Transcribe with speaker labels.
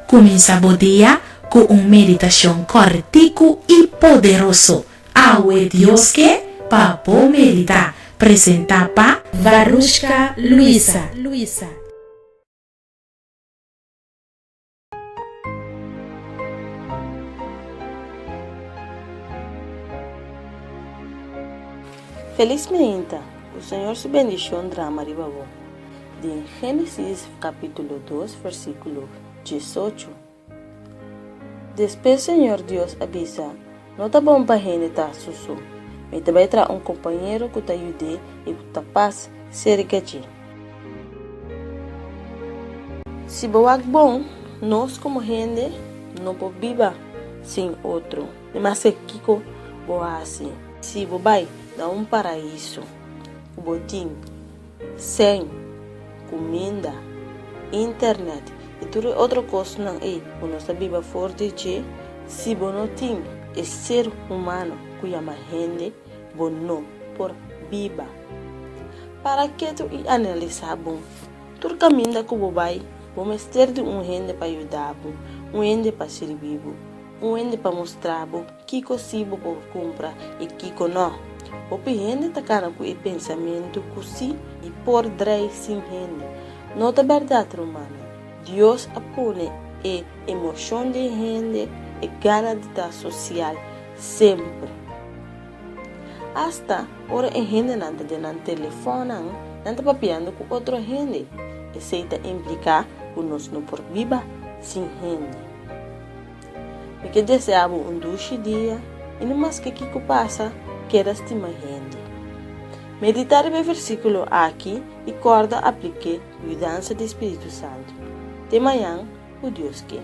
Speaker 1: Kuminsá bo dia ku un meditashon kòrtiku i poderoso. Awe Dios ke pa bo meditá. Presentá pa Varushka Luisa.
Speaker 2: Felis meinta, ku Señor su bendishon drama riba bo. Den Génesis kapítulo dos versíkulo diesocho. Despues Señor Dios a bisa, No ta bon pa hende ta su so. Mi ta bai traha un kompañero ku ta yud'é i ku ta pas serka dje. Si bo wak bon, nos komo hende no por biba sin otro, ni maske kiko bo hasi. Si bo bai na un paraiso ku bo tin sèn, kuminda, internet i tur e otro kosnan ei ku nos ta biba for di dje, si bo no tin e ser humano ku yama hende, bo no por biba. Para ketu i analisá bon. Tur kaminda ku bo bai, bo mester di un hende pa yuda bo, un hende pa sirbi bo, un hende pa mustra bo kiko sí bo por kumpra i kiko nò. Hopi hende ta kana ku e pensamentu ku sí i por drei sin hende. No ta bèrdat, rumannan. Dios a pone e emoshon den hende, e gana di ta sosial semper. Asta ora e hendenan ta den nan telefònnan, nan ta papiando ku otro hende. Esei ta impliká ku nos no por biba sin hende. Mi ke deseá bo un dushi dia i no maske kiko pasa, keda stima hende. Meditá riba e versíkulo aki i kòrda aplik'é ku yudansa di spiritu santu. Te mañan, ku Dios ke.